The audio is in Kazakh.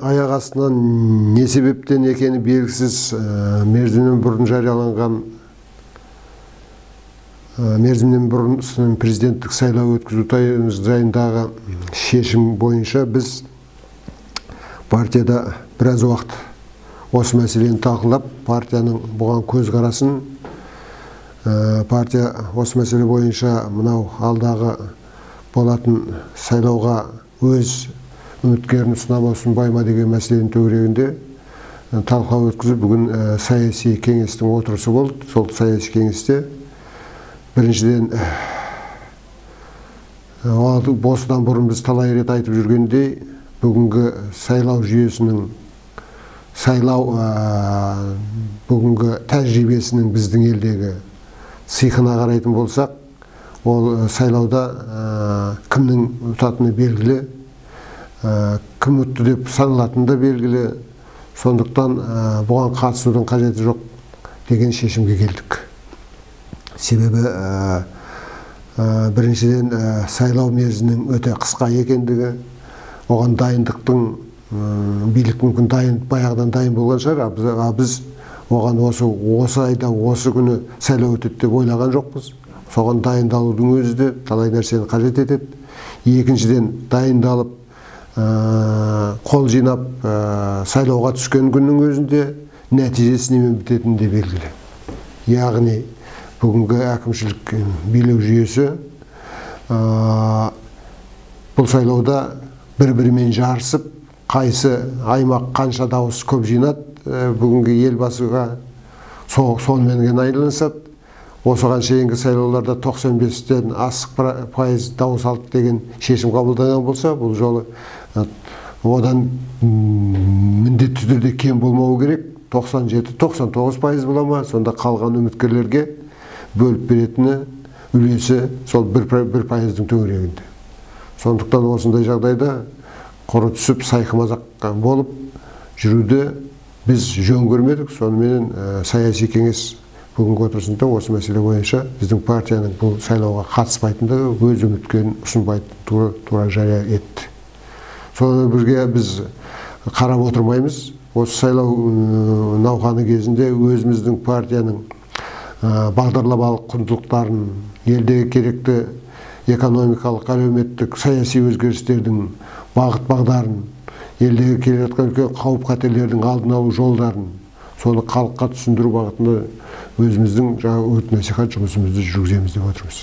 Аяқ астынан не себептен екені белгісіз мерзімнен бұрын жарияланған, мерзімнен бұрын президенттік сайлау өткізу жайындағы шешім бойынша біз партияда біраз уақыт осы мәселені талқылап, партияның бұған көзқарасын, партия осы мәселе бойынша мынау алдағы болатын сайлауға өз үміткерін ұсына ма, ұсынбай ма деген мәселенің төңірегінде талқылау өткізіп, бүгін саяси кеңестің отырысы болды. Сол саяси кеңесте біріншіден, осыдан бұрын біз талай рет айтып жүргендей, бүгінгі сайлау жүйесінің, сайлау бүгінгі тәжірибесінің біздің елдегі сиқына қарайтын болсақ, ол сайлауда кімнің ұтатыны белгілі, кім ұтты деп саналатыны да белгілі. Сондықтан бұған қатысудың қажеті жоқ деген шешімге келдік. Себебі біріншіден, сайлау мерзімінің өте қысқа екендігі, оған дайындықтың, билік мүмкін дайын, баяғыдан дайын болған шығар, а біз оған осы айда, осы күні сайлау өтеді деп ойлаған жоқпыз. Соған дайындалудың өзі де талай нәрсені қажет етеді. Екіншіден, дайындалып, қол жинап, сайлауға түскен күннің өзінде нәтижесі немен бітетіні де белгілі. Яғни бүгінгі әкімшілік билеу жүйесі бұл сайлауда бір-бірімен жарысып, қайсы аймақ қанша дауыс көп жинады, бүгінгі елбасыға сонымен айналысады. Осыған шейінгі сайлауларда 95-тен асық пайыз дауыс алды деген шешім қабылданған болса, бұл жолы одан міндетті түрде кем болмауы керек. 97-99 пайыз бола ма, сонда қалған үміткерлерге бөліп беретіні үлесі сол 1 пайыздың төңірегінде. Сондықтан осындай жағдайда құры түсіп, сайқымазақ болып жүруді біз жөн көрмедік. Соныменен саяси кеңес бүгінгі отырысында осы мәселе бойынша біздің партияның бұл сайлауға қатыспайтындығы, өз үміткерін ұсынбайтындығы тура жария етті. Сонымен бірге біз қарап отырмаймыз. Осы сайлау науқаны кезінде өзіміздің партияның бағдарламалық құндылықтарын, елдегі керекті экономикалық, әлеуметтік, саяси өзгерістердің бағыт бағдарын, елдегі келе жатқан үлкен қауіп-қатерлердің алдын алу жолдарын, соны халыққа түсіндіру бағытында өзіміздің жаңа үгіт насихат жұмысымызды жүргіземіз деп отырмыз.